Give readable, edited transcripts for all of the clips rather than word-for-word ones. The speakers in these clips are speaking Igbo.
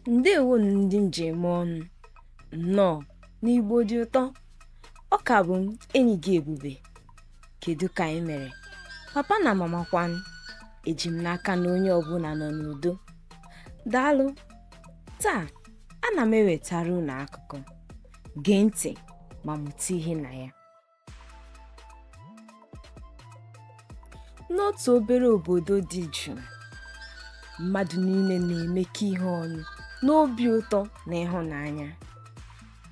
Ndewonu ndị m ji eme ọnụ. Nnọọ n'Igbo dị ụtọ. Ọ ka bụ m enyi gị Ebube. Kedu ka ị mere? Papa na mama kwanụ? Eji m n'aka na onye ọbụla nọ n'udo. Daalụ. Taa, ana m ewetara unu akụkọ. Gee ntị ma mụta ihe na ya. N'otu obere obodo dị jụụ, mmadụ niile na-emekọ ihe ọnụ n'obi ụtọ na ịhụnanya.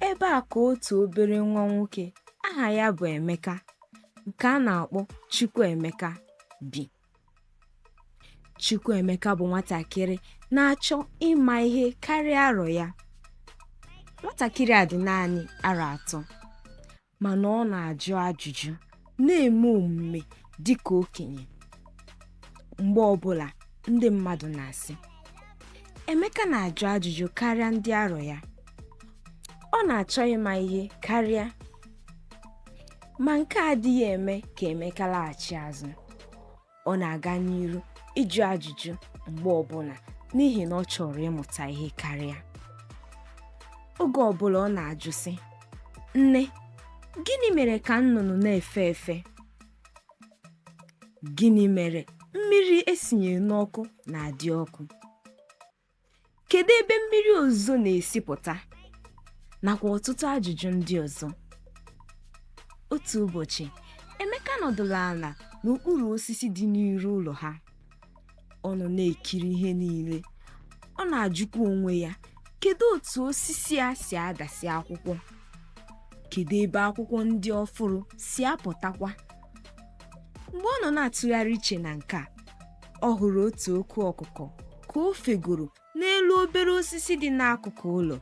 Ebe a ka otu obere nwa nwoke aha ya bụ Emeka, nke a na-akpọ Chukwuemeka, bi. Chukwuemeka bụ nwatakịrị na-achọ ịma ihe karịa arọ ya. Nwatakịrị a dị naanị arọ 3, mana ọ na-ajụ ajụjụ, na-eme omume dị ka okenye. Mgbe ọbụla ndị mmadụ na-asị, Emeka na-ajụ ajụjụ karịa ndị arọ ya. Ọ na-achọ ịma ihe karịa. Ma nke a adịghị eme ka Emeka laghachi azụ. Ọ na-aga n'iru ịjụ ajụjụ mgbe ọbụla n'ihi na ọ chọrọ ịmụta ihe karịa. Oge ọbụla ọ na-ajụ sị, Nne, gịnị mere ka nnụnụ na-efe efe? Gịnị mere mmiri esinyere n'ọkụ na-adị ọkụ? Kedu ebe mmiri ozuzo na-esi pụta? Nakwa ọtụtụ ajụjụ ndị ọzọ. Otu ụbọchị, Emeka nọdụrụ ala n'okpuru osisi dị n'iru ụlọ ha. Ọ nọ na-ekiri ihe niile. Ọ na-ajụkwa onwe ya, kedu otu osisi a si adasị akwụkwọ? Kedu ebe akwụkwọ ndị ọfụrụ si apụtakwa? Mgbe ọ nọ na-atụgharị uche na nke a, ọ hụrụ otu oke ọkụkọ ka o fegoro n'elu obere osisi dị n'akụkụ ụlọ.